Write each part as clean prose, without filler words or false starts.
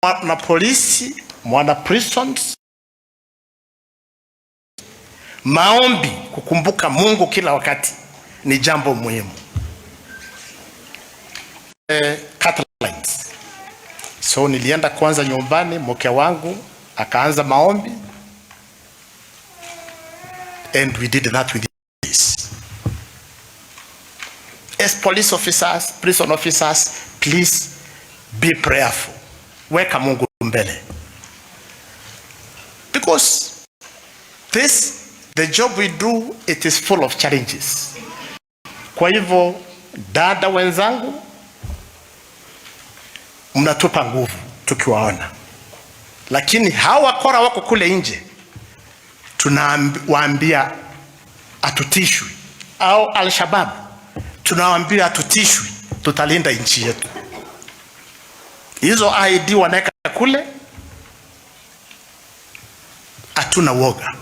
Mwana polisi, mwana prisons, maombi, kukumbuka Mungu kila wakati ni jambo muhimu. Lines. So nilienda kwanza nyumbani, mke wangu akaanza maombi and we did that with this. As police officers, prison officers, please be prayerful. Weka Mungu mbele. Because this, the job we do, it is full of challenges. Kwa hivyo dada wenzangu, mnatupa nguvu tukiwaona, lakini hawa wakora wako kule nje, tunawaambia hatutishwi, au Al-Shabaab tunawaambia hatutishwi, tutalinda nchi yetu. Hizo ID wanaweka kule, hatuna woga.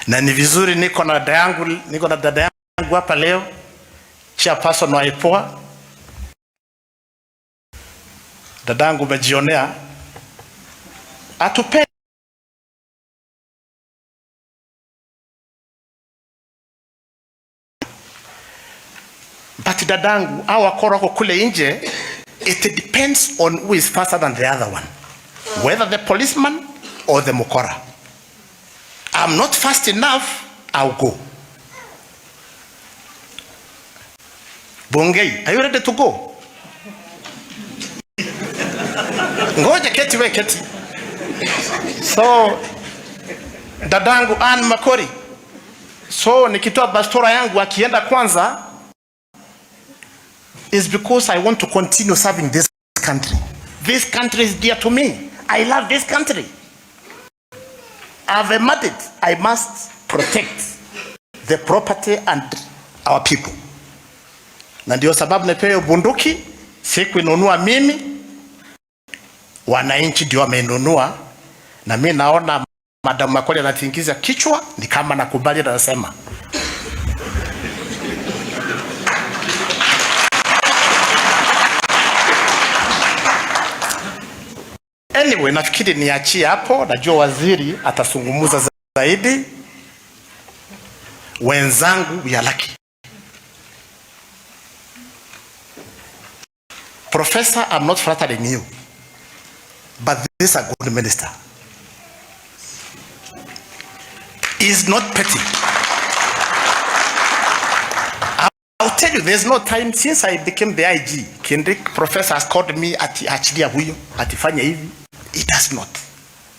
Na ni vizuri, niko na dada yangu hapa leo, chairperson wa IPOA. Dadangu, umejionea, atupe but dadangu, au wakora wako kule nje, it depends on who is faster than the other one, whether the policeman or the mukora. I'm not fast enough, I'll go. Bungei, are you ready to go? Ngoja keti, we keti. So dadangu Ann Makori, so nikitoa bastora yangu akienda kwanza is because I want to continue serving this country. This country is dear to me. I love this country. I've a mandate. I must protect the property and our people. Na ndio sababu nipewe bunduki, sikuinunua mimi, wananchi ndio wamenunua, na mimi naona Madam Makori anatingiza kichwa ni kama nakubali, anasema anyway, nafikiri niachie hapo. Najua waziri atazungumza zaidi. Wenzangu, we are lucky. Professor, I'm not flattering you, but this is a good minister. He is not petty. I'll tell you, there's no time since I became the IG. Kindiki professor has called me ati achilia huyo, atifanye hivi. He does not.